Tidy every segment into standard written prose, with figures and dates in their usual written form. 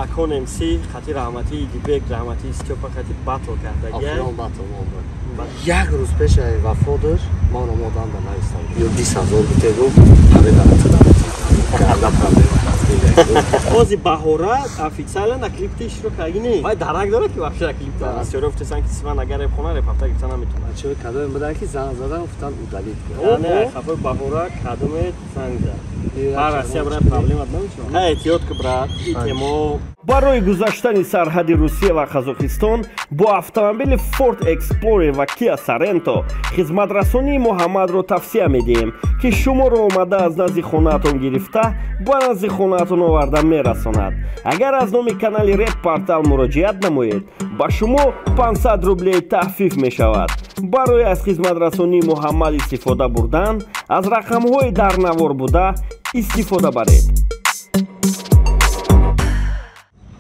Акон МС хати раҳмати Идибек, раҳмати Стёпа хати батл кардагия. Охирон батл мо буд. Як рӯз пеш аз вафоташ ман омадам ба навистам. Ё 20 000 бите, гуфт, ҳамеда карда проблема. Ози баҳора официально на клипте иштирок кардаги не. Вай дарак дорад, ки вообще на клипте. Бисёриҳо гуфтасан, ки Сиван агар репхона репҳафта гирифта наметавонад. Бачаҳои кадоме буданд, ки занг задан, гуфтанд, удалить кун. Не, хафои баҳора кадоме занг зад. Ба Россия брат, проблема намешавад. Ха, эҳтиёт ки, брат, и темо. Барои гузаштани сарҳади Русия ва Қазоқистон бо автомобили Ford Explorer ва Kia Sorento хизматрасонии Муҳаммадро тавсия медиҳем, ки шуморо омада аз назди хонаатон гирифта, ба назди хонаатон оварда мерасонад. Агар аз номи канали Реп Портал муроҷиат намоед, ба шумо 500 рублей тахфиф мешавад. Барои аз хизматрасонии Муҳаммад истифода бурдан, аз рақамҳои дар навор буда истифода баред.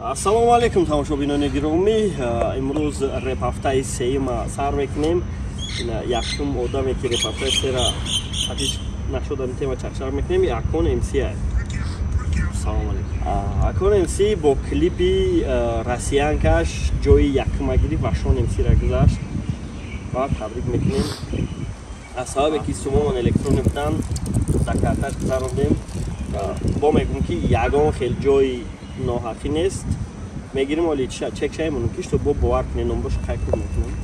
Ассалому алайкум, тамошобинони гиромӣ. Имрӯз репҳафтаи сеюма сар мекунем. Якум одаме, ки репҳафтаи сера хатиш нашудани тема чақчақ мекунем, Акон МС. Салом алейкум. Акон МС бо клипи «Россиянка»ш ҷои якума гирифт ва Шон МСра гузашт ва табрик мекунем. Аз сабабе ки сумомон электронӣ буданд, дар карташ гузарондем. Бо мегӯм, ки ягон хел ҷои ноҳақӣ нест. Мегирим оли чек шаемонум, ки что бо бовар кунем, номбош қай кур мекунем.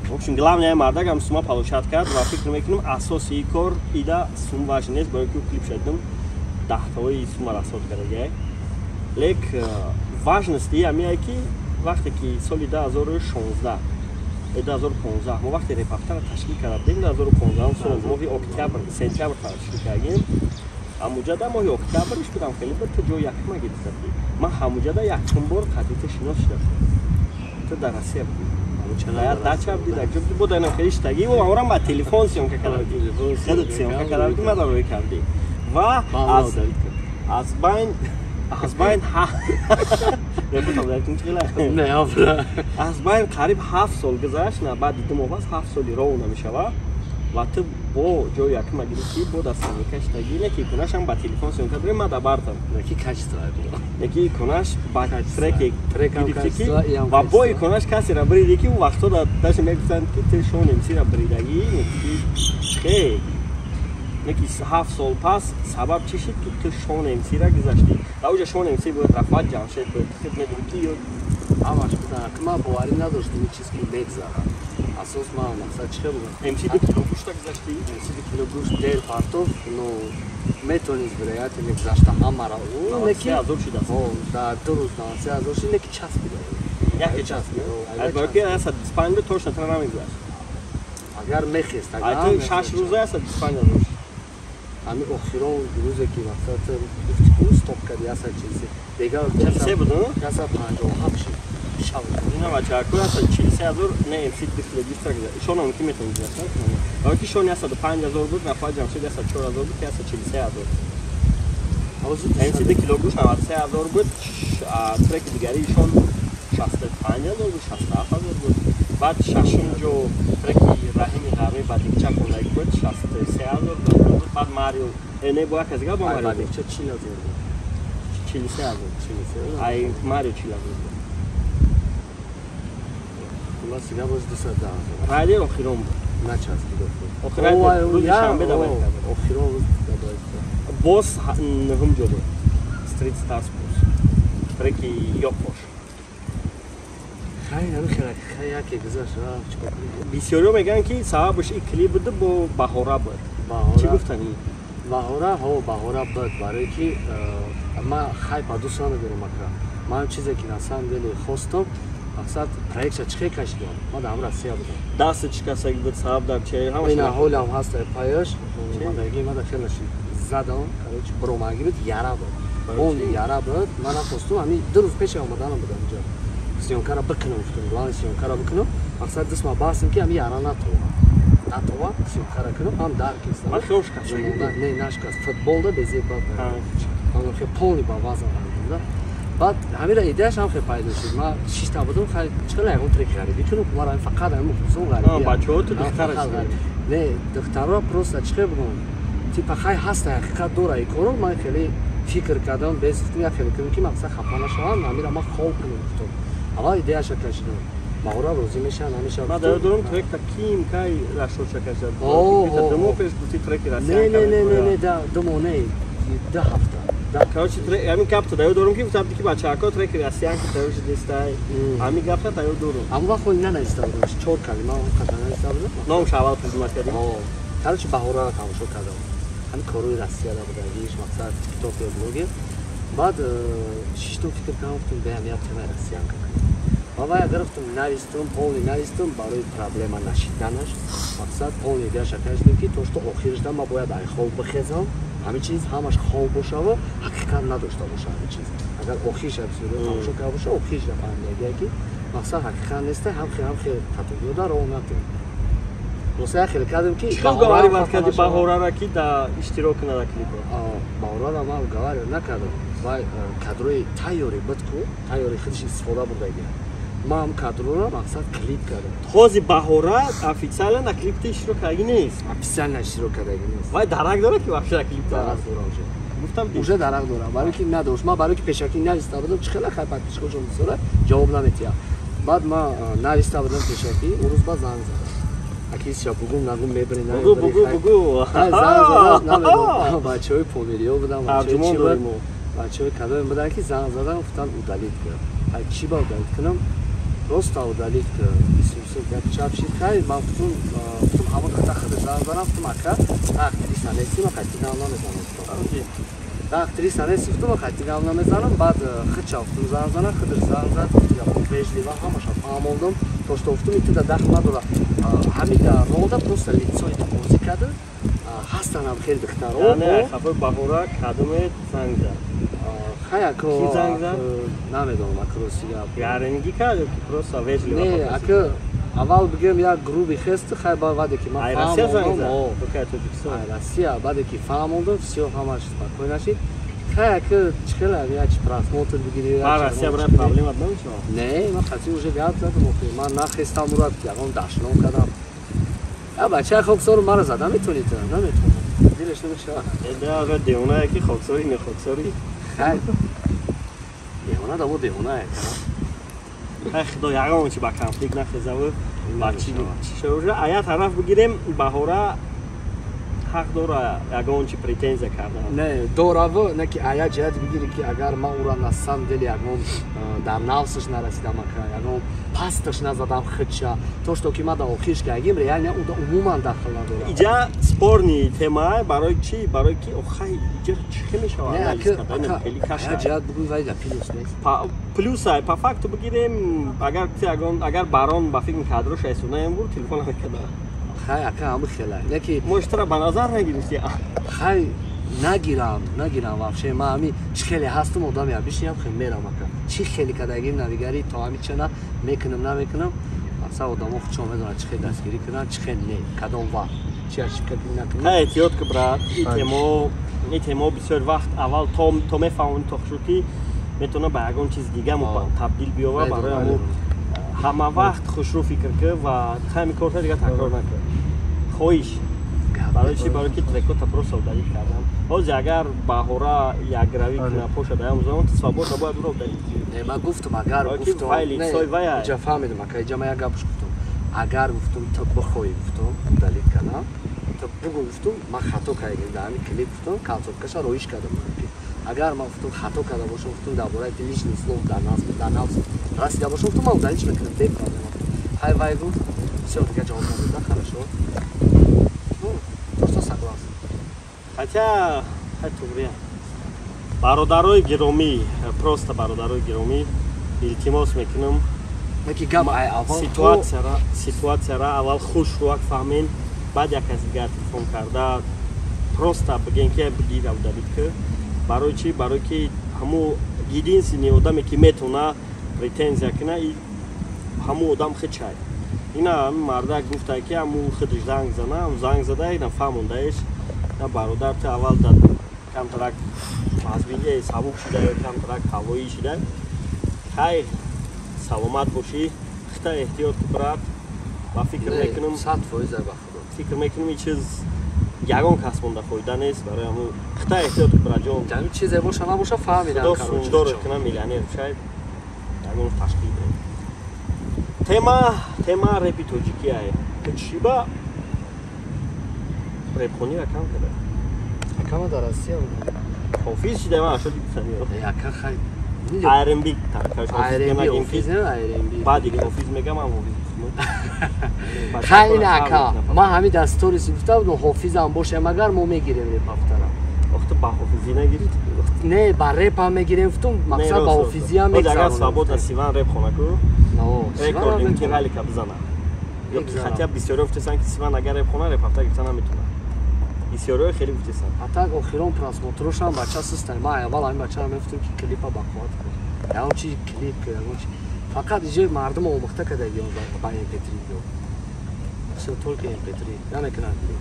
В общем, главное, мардак ҳам сума получать кард ва фикр мекунем, асоси ин кор ида сум важен нест, барои ки клип шадидам, даҳтаҳои сума расход кардагиай. Лек важности ҳамияе, ки вақте ки соли 2016, 2015 мо вақте репҳафтаро ташкил карда будем, 2015 сол моҳи октябр, сентябр ташкил кардем, ҳамуҷада моҳи октябриш будам, хеле буд, ту ҷои якума гирифта будӣ. Ман ҳамуҷада якум бор қадита шинос шуда будам. Ту дар Россия будӣ, дача будӣ, дар ҷо будӣ, бода инам хеле штагӣ ва ба телефон съёмка карда будӣ, хеле съёмка карда будӣ, ман рӯй кардӣ ва аз байн қариб 7 сол гузашт, на баъди 2 моҳ пас 7 соли роҳ намешавад ва ту бо ҷои якума гирифтӣ, бо дастсъёмка штагӣ, не ки иконашам ба телефон съёмка дорем, ма да бартам. Неки качество. Неки иконаш ба треке гирифтӣ, ки ва бо иконаш касеро биридӣ, ки вақто даже мегуфтанд, ки ту Шон МСра бридагӣ. Неки чихе, неки 7 сол пас сабаб чӣ шуд, ки ту Шон МСра гузаштӣ? Дар уҷа Шон МС буд, Рафат Ҷамшед буд, худ медонӣ, ки ё Ҳамаш будан. Ман боварӣ надоштам, ин чиз ки мегзарад. Асос ман мақсад чихе буд? МС 2 кило гӯшта гузаштӣ. МС 2 кило гӯшт дер партоф, но метонист вероятно гузашта ҳамаро. Неки ҳазор шудааст. Дар 2 рӯз 93 000 шуд, неки часпида. Яке часпида, балки 125 буд, точно тра намегузашт. Агар мехест. 6 рӯза 125 000. Ҳами охирон рӯзе, ки мақсад гуфти, стоп карди, 143, дигар се буд. 157 шуд. Ина бачаку 143 000, не МС 2 кило гӯшта гузашт. Шон ки метавон гузашт, балки Шон 105 000 буд, Рафат Ҷамшед 104 000 буд, ки 143 000. МС 2 кило гӯшт 93 000 буд, треки дигари шон 65 000 буд, 67 000 буд. Баъд шашум ҷо треки Раҳими Ғармӣ ба Дикча хондаги буд, 63 000 буд. Баъд Марио, не, бо як кас дигар, бо Марио. Дикча 40 000 буд. 43 000. Ай Марио 40 000 буд. Хулас, дигар боз 210 000. Райдер охирон буд. Начаспид. Охирон рӯзи шанбе давай кард. Охирон рӯз давай. Боз нуҳум ҷо буд Street Stars боз треки Ёқош. Бисёриҳо мегӯянд, ки сабабаш и клип буда, бо баҳора буд. Чӣ гуфтани? Баҳора, ҳо, баҳора буд, барое ки ман хайпа дӯст надорам, ака. Ман чизе ки на самом деле хостам, мақсад проектша чӣ хел кашидам, ман дар Россия будам. Дастат шикастагӣ буд, сабаб дар че? Ина ҳолам ҳаст паяш омадагӣ, ман хеле задам, короче, буромагӣ буд, яра буд, он яра буд. Ман нахостум, ҳамин 2 рӯз пеши омаданам будам инҷо, съёмкара бикунам, гуфтам, главное, съёмкара бикунам. Мақсад дастма бастам, ки ҳамин яра натова, натова, съёмкара кунам, ҳам дар кистам. Не, нашикаст, футболда безеб, полный ба вазн да. Баъд ҳамира идеяш ҳам хел пайдо шуд. Ман шишта будам, хай, чӣ хел ягон трек ғарибӣ кунам? Ман фақат ҳамин мухлисон ғарибӣ. Бачаҳо, ту духтар. Не, духтарро просто чӣ хел бугум, типа хай ҳаста, ҳақиқат дора и коро. Ман хеле Фикр кардам, без гуфтам, як хеле кунам, ки мақсад хафа нашавам, ҳамира ман хоб кунам гуфтам. Аввал идеяша кашидам. Баҳора розӣ мешавад, намешавад. Ман дар дорам трек та ким кай рашоша кашид. 2 моҳ пеш гуфти треки Россия. Не, не, не, не, не, да, 2 моҳ не, 2 ҳафта. Короче, ҳамин гапта даё дорам, ки гуфтам, ки бачаҳако треки Россиянка тайёр шудистай. Ҳамин гапта таёр дорам. Ҳамон вақт холи нанависта будам, чор калима он қадар нависта будам. Номаш аввал придумать кардӣ? Короче, Баҳора тамошо кардам. Ҳамин корҳои Россияда будагиш, мақсад тикток ё блогер. Баъд шиштум, фикр кардам, гуфтам, беам як темаи россиянка кунам. Ва вая гирифтум, навистум, полный навистум, барои проблема нашиданаш. Мақсад полный идеяша кашидем, ки то что охиришда ман бояд ай хоб бихезам, ҳамин чиз ҳамаш хоб бошава, ҳақиқат надошта боша ҳамин чиз. Агар охирша бисёр тамошо карда боша, охирша фаҳмидагия, ки мақсад ҳақиқат неста, ҳам хел хатогиёда роҳ натем. Хулоса, як хеле кардем, ки Чӣ уговаривать кардӣ Баҳорара, ки да иштирок кунад дар клипа? Баҳорара ман уговаривать накардам. Вай кадрои тайёрӣ буд ку, тайёри худиш истифода бурдагия. Ман ҳам кадрора мақсад клип кардам. Ҳози Баҳора официально на клипта иштирок кардаги нест? Официально иштирок кардаги нест. Вай дарак дорад, ки вообще дар клип? Дарак дора уже. Гуфтам. Уже дарак дора, барои ки надошт. Ман барои ки пешакӣ нависта будам, чӣ хела хай подписчикошон бисёра, ҷавоб наметиҳам. Баъд ман нависта будам пешакӣ, он рӯз ба занг задам. Акисша бугум нагум мебири. Бугу, бугу, бугу. Занг задам, намедонам, бачаҳои помириё будам, бачаҳои чӣ буд, бачаҳои кадоме буданд, ки занг задам, гуфтанд, удалить кар. Ай чӣ ба удалить кунам? Просто удалить кар. Гап чап шид. Хай, ман гуфтум, ҳамон духта худ занг задам, гуфтум, ака, та актриса нести, ман қайти гап намезанам. Та актриса нести, гуфтум, ман қайти гап намезанам. Баъд худша гуфтум, занг занам, худаш занг зад, вежливо ҳамаша фаҳмондам, то что гуфтум, итуда дахл надора ҳамин рода, просто лицои ту бозӣ карда, ҳастан ҳам хеле духтаро. Хафои Баҳора кадоме занг зад? Хай, ако занг зад? Намедонам, ака, рости гап. Гарангӣ кард ё ки просто вежливо? Не, ака, аввал бигем, як груби хест. Хай, баъде ки ман Россия занг зад? Тоҷикистон? Россия. Баъде ки фаҳмондам, всё, ҳамаш спокойно шид. Хай, ака, чӣ хела як просмотр бигири. Россия брат проблема намешавад? Не, ман хати уже гап задам, охи ман нахестам урад ягон дашном кардам. Я бачаи хоксору маро зада метонӣ, ту наметонам, дилеш намешавад. Э, девонае ки хоксорӣ, не хоксорӣ. Хай, девона дамо девонае. Хай, худо ягон чи ба конфликт нахезаву ба чи шуда. А як тараф бигирем, Баҳора ҳақ дора ягон чи претензия кардан? Не, дораву, не ки а як ҷиҳат бигирӣ, ки агар ман ура на самом деле ягон дар нафсаш нарасидам, ака, ягон пасташ назадам худша, то что ки ман дар охирш гагим, реально уда умуман дахл надорам. Иҷа спорный тема. Барои чӣ? Барои ки охай иҷа чӣ хел мешавад? Як ҷиҳат бугӯй, вай да плюс нест? Плюса по факту бигирем, агар ягон, агар барон ба фикри кадрош айсунаем буд, телефон намекарда. Хай, ака, ҳамин хела яки. Моштара ба назар нагирифти? Хай, нагирам, нагирам вообще. Ман ҳами чӣ хеле ҳастам, одаме бишинам, хел мерам, ака. Чӣ хеле кардагим, навигарӣ то ҳами чана мекунам, намекунам, масалан, одамо худшон медонанд, чӣ хел дастгирӣ кунанд, чӣ хел не, кадом вақт чи ошибка накунам. Хай, эҳтиёт ки, брат, и темо бисёр вақт аввал то мефаҳмонӣ, то хушуд, ки метавона ба ягон чиз дига табдил биёвад. Барои ҳамун ҳама вақт хушрӯ фикр кӣ ва ҳами корта дига такрор накун, хоҳиш. Барои чи? Барои ки трекота просто удалить кардам. Ҳозир агар Баҳора якравӣ куна, поша даям замон, свободно бояд уро удалить. Не, ман гуфтам, агар гуфтам, иҷа фаҳмидам, ака, иҷа ман як гапш гуфтам: агар, гуфтум, ту бихоҳӣ, гуфтум, удалить кардам, ту бугу, гуфтум, ман хато кардем дар ҳамин клип, гуфтум, концовкаша роиш кардам. Агар ман, гуфтум, хато карда бошам, гуфтум, дар бораи личный слов дар нафс расида бошам, гуфтум, ман удалить мекунам бе проблема. Хай, вай гуфт, всё, дига ҷавоб надода, хорошо, ну просто согласен. Хотя хай, туғрия, бародарои гиромӣ, просто бародарои гиромӣ, илтимос мекунам, ситуатсияра аввал хушрӯак фаҳмен, баъд як каси дигар телефон карда просто бигем, ки бигира, удалить ки. Барои чӣ? Барои ки ҳамун единственный одаме, ки метавона претензия куна, ҳамун одам худшай. Ина мардак гуфта, ки ҳамун худаш занг зана, занг зада, ина фаҳмондаеш: на, бародар, ту аввал дар камтарак мазбини сабук шуда ё камтарак ҳавоӣ шуда. Хайр, саломат бошӣ, хита эҳтиёт ки, брат. Ва фикр мекунам, 100% ба худо. Фикр мекунам, ин чиз Ягон кас монда фоида нест барои ҳамун хита эҳтиёт бираҷон. Ҷамъ чизе боша набоша фаҳмидан короче. Худо кунам миллионер шай. Ягон ташкил бирем. Тема репи тоҷикӣ ай. Чӣ ба репхониро кам карда? Акама дар Россия будам. Ҳофиз шида ман ашоди бисаниё. Ака хай R&B R&B ҳофиз не R&B. Баъди ҳофиз мегам ам ҳофиз. Хай ин ака ман ҳамин дар сторис гуфта будам ҳофизам бошем агар мо мегирем реп ҳафтара. Охто ба ҳофизӣ нагирид? Не, ба реп ҳам мегирем гуфтум, мақсад ба ҳофизӣ ҳам мегзаронем. Агар свободно Сиван реп хона ку? Рекординг ки ралика бизана. Ё ки хотя бисёриҳо гуфтесанд ки Сиван агар реп хона реп ҳафта гирифта наметавонад. Бисёриҳо хеле гуфтесанд. А так охирон просмотрошам бача систан. Ман аввал ҳамин бачаро мегуфтам ки клипа бақувват кун. Ягон чи клип ку, ягон чи. Фақат иҷо мардум омӯхта кардагиён ба MP3 ё. Всё только MP3. Намекунанд клип.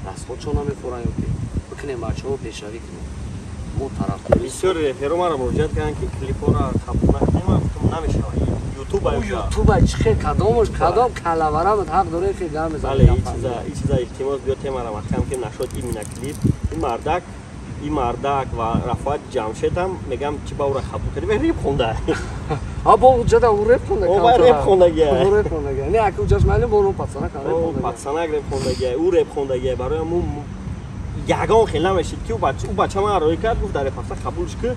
Расходшон намефоранд ё ки бикунем бачаҳо пешравӣ кунем. Мо тарафдор. Бисёр реперо маро муроҷиат карданд ки клипҳоро қабул накунем, ман гуфтам намешавад. Ютуб Ютуб чӣ хел кадомаш кадом калаварам ҳақ дорад хел гап мезанад. Бале, ин чиза илтимос биё темаро маҳкам ки нашуд именно клип. Ин мардак ва Рафоат Ҷамшедам мегам чи ба ӯра қабул кардӣ? Реп хонда. А бо уҷада ӯ реп хонда. О, реп хондагия. Ӯ реп хондагия. Не, аки уҷаш майли бо ӯ пацанак реп хондагия. Пацанак реп хондагия, ӯ реп хондагия. Барои мо ягон хел намешид ки ӯ бача ман роӣ кард, гуфт дар реп ҳафта қабулш ки.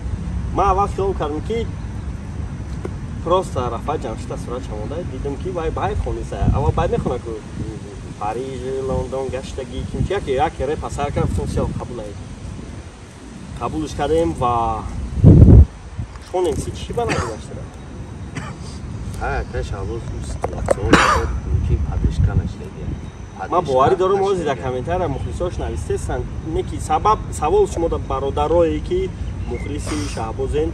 Ман аввал хиёл кардам ки просто Рафоат Ҷамшед аз сурат чамонда, дидам ки вай байт хониса. Аввал байт мехона ку. Париж, Лондон гаштаги, кимчи яке яке реп асар кард, гуфтам всё қабул ай. Қабулш кардем ва Шон МС чӣ ба нагузаштара? Ҳа, пеш аввал ситуатсияҳо мумкин поддержка нашудагия. Ман боварӣ дорам ҳозир дар комментария мухлисош навистесанд, не ки сабаб савол шумо да бародарое ки мухлиси Шаҳбозен,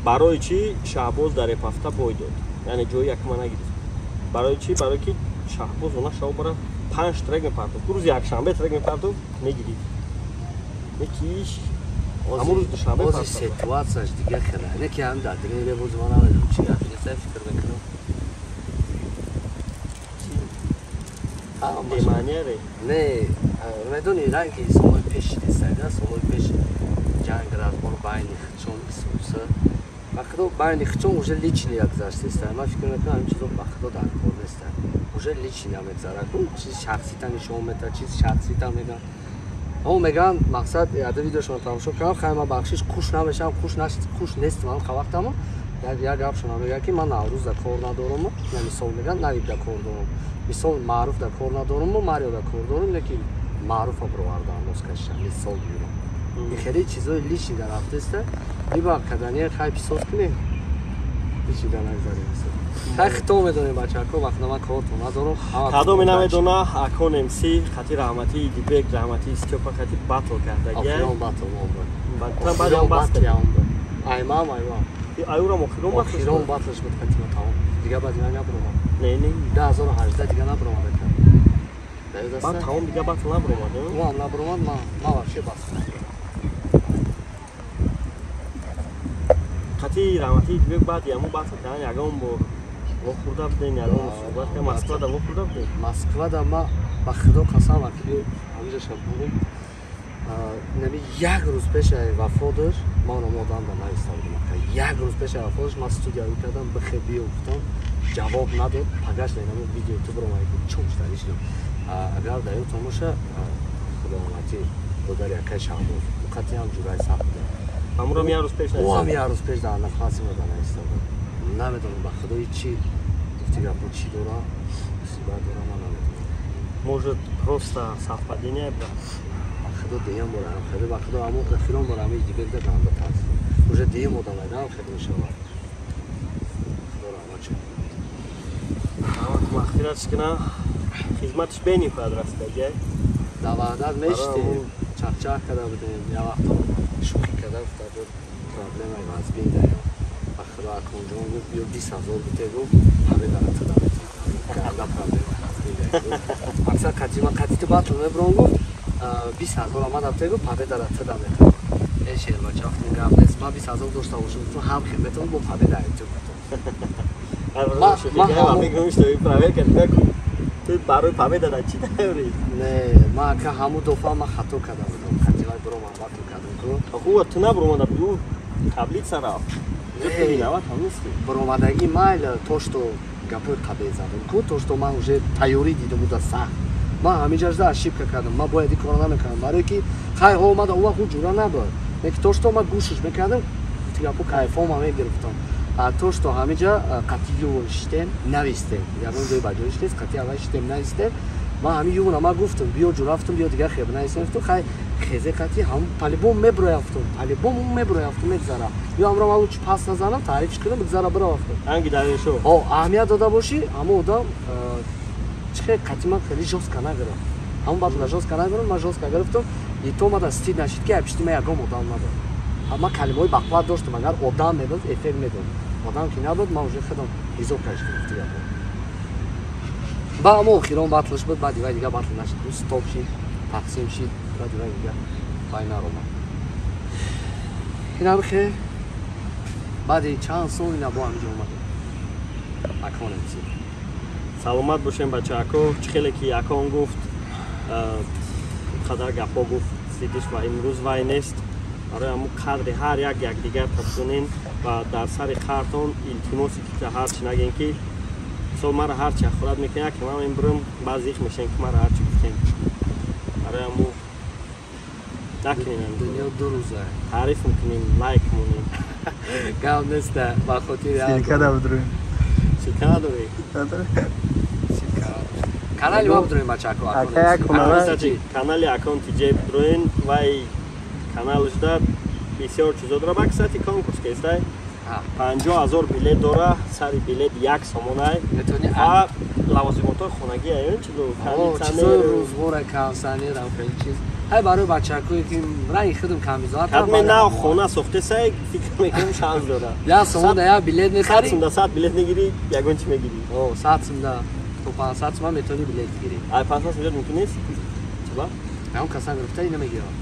барои чӣ Шаҳбоз дар реп ҳафта бой дод? Яъне ҷои якума нагирифт. Барои чӣ? Барои ки Шаҳбоз она шаб бара 5 трек мепартофт. Рӯзи якшанбе трек мепартофт, мегирифт. Не ки ҳамон рӯз душанбе партофт. Ситуатсияш дига хела. Не ки ҳам дар дигар ребоз ман намедонам чӣ гап нест, фикр мекунам. Бемаъниаре? Не, медони ранги солҳои пеш дистайда, солҳои пеш ҷанг разбор байни хичон исуса. Ба худо байни хичон уже личный гузаштеста. Ман фикр мекунам ҳамин чизо ба худо дар кор неста. Уже личный мегзара. Чиз шахсита нишон мета, чиз шахсита меган. О меган мақсад яда видеошон тамошо кардам, хай ман бахшиш хуш намешам, хуш наш, хуш нест ман вақтамо. Як гапшон меган ки ман Наврӯз дар кор надорам, на мисол меган Навид дар кор дорам. Мисол Маъруф дар кор надорам, Марио дар кор дорам, лекин Маъруфа бировардан носкаша мисол мегирам. Ин хеле чизои личный дар рафтеста, либо кадания хай писоз кунем, ҳечи дар нагзарем. Хай хито медонем бачако, вақт ман кортон надорам. Кадоме намедона, Акон МС хати раҳмати Идибек, раҳмати Стёпа хати батл кардагия. Охирон батл мо буд. Баъд батл. Аймам. Аюрам охирон батл. Охирон батлш буд хати ма тамом. Дига баъд ман набуромад. Не. 2018 дига набуромад ака. Баъд тамом дига батл набуромад. Ӯ ҳам набуромад, ман вообще бас. Хати раҳмати Идибек баъд яму батл кардан ягон бор вохӯрда будем, ягон суҳбат кардем. Москвада вохӯрда будем. Москвада ма ба худо қасам вақти ҳамиҷаша бурум. Нами як рӯз пеш вафоташ ман омодам да нависта будам. Як рӯз пеш вафоташ ман студия кардам, бихе биё гуфтам, ҷавоб надод. Пагаш наинаму видео ютуб ро ман чунш даришдам. Агар дар ёдтон боша, худоҳурматӣ додари акай Шаҳбоз, муқаттиам ҳам ҷурай сахт будам. Ҳамурам як рӯз пеш нависта. Ӯ ҳам як рӯз пеш дар нафаси мо нависта буд. Намедонам ба худои чӣ гуфти гапо чӣ дора, мусибат дора, ман намедонам. Может, просто совпадение брат. Ба худо деям борам, хеле ба худо ҳамон охирон борам Идибек да ганда тарс. Уже деям одам айдам хеле мешавад. Худо раҳмат шуд. Раҳмат мағфиратш куна. Хизматш бениҳоят расидаги. Дар ваҳдат мешидем, чахчах карда будем, як вақто шӯхӣ карда гуфта буд проблемаи вазбин даём. Ба худо Аконҷон гуфт биё 20 000 бите гуфт, ҳаме дар туда карда проблема вазбин даём. Мақсад қатима қатити батл меброн гуфт, 20 000 ман дафта гуфт, победа ра туда метавон. Э шербача вақти гап нест, ман 20 000 дошта бошам, гуфтам ҳам хел метавон бо победа айту гуфтам. Ман мегӯям, что проверка Ту барои победа да чӣ тайёрӣ? Не, ман ака ҳамун дафъа ман хато карда будам. Қативай биромам батл кардам ку. Хуб, ту набиромада будӣ, ӯ таблица рафт. Ту виноват ҳам нестӣ. Биромадагӣ майла, то что гапои қабеҳ задам ку, то что ман уже тайёрӣ дида буда сахт. Ман ҳамиҷашда ошибка кардам. Ман бояд ин корро намекардам. Барое ки хай омада он вақт ӯ ҷура набуд. Леки то что ман гӯшаш мекардам, гапо кайфома мегирифтам. А то что ҳамиҷа қатъи ювон шитем, навистем. Ягон ҷои ба ҷоиш нест, қатъи аввал шитем, навистем. Ман ҳамин ювона ман гуфтам, биё ҷурафтам, биё дигар хеб навистем. Гуфтам, хай хезе қатъи ҳам по-любому меброяфтам, по-любому меброяфтам, мегзара. Ё ҳамро ман лучше пас назанам, таърифш кунам, бигзара бирафтам. Анги дарешо. О, аҳамият дода бошӣ, ҳамон одам чӣ хел қатъи ман хеле жёстко нагирифт. Ҳамон батла жёстко нагирифт, ман жёстко гирифтам. И то мада стыд нашид, ки пишти ман ягон одам набуд. Ман калимаҳои бақувват доштам, агар одам мебуд, эффект медод. Одам ки набуд, ман уже худам ҳисоб кашидам гапо. Ба амо охирон батлш буд, баъди вай дигар батл нашид. Стоп шид, тақсим шид, баъди вай дигар вай наромад. Инам хе баъди чанд сол ина бо ҳамиҷо омадем. Акон МС. Саломат бошем, бачаако. Чӣ хеле ки Акон гуфт, қадар гапҳо гуфт, сидиш ва имрӯз вай нест. Барои ҳамун қадри ҳар як якдигар табдонен ва дар сари қартон илтимосе ки ҳарчи нагем, ки мисол мара ҳарчи ахорат мекунем, яке ман мебурам, баъз зиқ мешем, ки мара ҳарчи гуфтем. Барои ҳамун накунем. Дунё ду рӯза. Таъриф мекунем, лайк монем. Гап неста, ба хотири Ссылка да бидроем. Ссылка надорӣ? Канали ма бидроем, бачако. Ака як хунара. Канали Акон ТJ бидроен, вай каналашда бисёр чизо дора. Ба кстати, конкурс кестай. 50,000 билет дора, сари билет 1 сомонай. Ва лавозимотҳои хонагӣ аюн чизо, кондитсионер, рӯзғора, кондитсионер, хеле чиз. Ҳай барои бачакое ки ранги худам камизоат. Кадме нав хона сохтесай, фикр мекунам шанс дора. 1 сомон да як билет мехарӣ. 100 сум да 100 билет мегирӣ, ягон чӣ мегирӣ. О, 100 сум да то 500 сум метавонӣ билет гирӣ. Ай 500 сум мумкин нест? Чиба? Ҳам касан гирифта ина мегирам.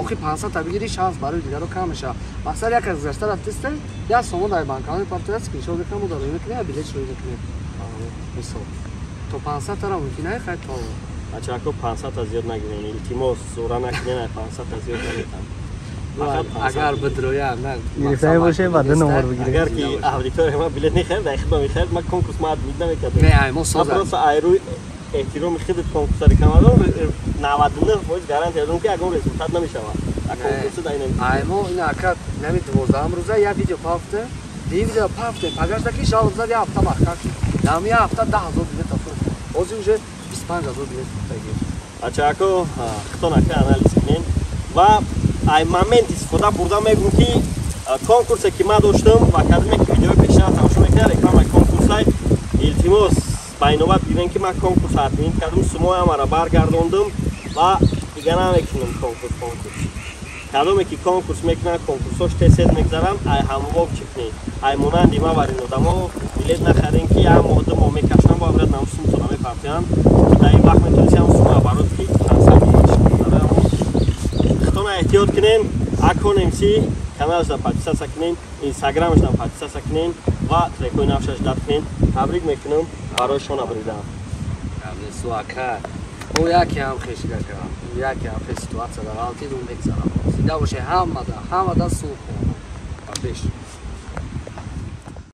Охи 500 та бигирӣ, шанс барои дигаро кам мешавад. Мақсад як аз гузашта рафтеста, 1 сомон дар банкама мепартояд, скриншот мекунам, мо дар мекунем, билет шоӣ мекунем. Мисол. То 500 тара мумкин ай хай то. Бачако, 500 та зиёд нагирен, илтимос, зура накунен, ай 500 та зиёд наметам. Агар бидроя, на. Гирифтани бошем, баъд номер бигирем. Агар ки аудитория ма билет нехарид, ай худам мехарид, ма конкурс ма адмит намекардам. Не, ай мо соза. Просто ай рӯи эҳтироми худат конкурса рекламадор, 99% гарантия дорам, ки ягон результат намешавад. Конкурса дай намекунам. Ай мо ина ака нами 12 рӯза як видео пафте, ди видео пафте, пагашда ки шал зад як ҳафта маҳкам шуд. Дам як ҳафта 10,000 билет фурӯхт. Ҳозир уже 25,000 билет фурӯхтагӣ. Бачако, худтон ака анализ кунен ва ай момент истифода бурда мегӯм, ки конкурсе ки ман доштам ва кадоме ки видеои пешина тамошо мекунад, рекламаи конкурсай, илтимос, ба инобат бигирем, ки ман конкурс админ кардам, сумоямаро баргардондам ва дига намекунам конкурс. Конкурс кадоме ки конкурс мекунад, конкурсош тез мегзарам, ай ҳамвоб чӣ кунед, ай монанди ман варин одамо билет нахарем, ки як моҳ, 2 моҳ мекашам, ва бирад нам сумтона мепартоянд. Дар ин вақт метавонисти ҳам сума барод ки 500 сомон. Худтона эҳтиёт кунен. Акон МС каналашда подписаться кунен, инстаграмашда подписаться кунен ва трекҳои навшаш дад кунен. Табрик мекунам барои шона бридан. Ака, о яке ҳам хешидака, яке ҳам хеш ситуация дар ғалтид, ун мегзарам. Зинда боше ҳамада, ҳамада сулҳ ба пеш.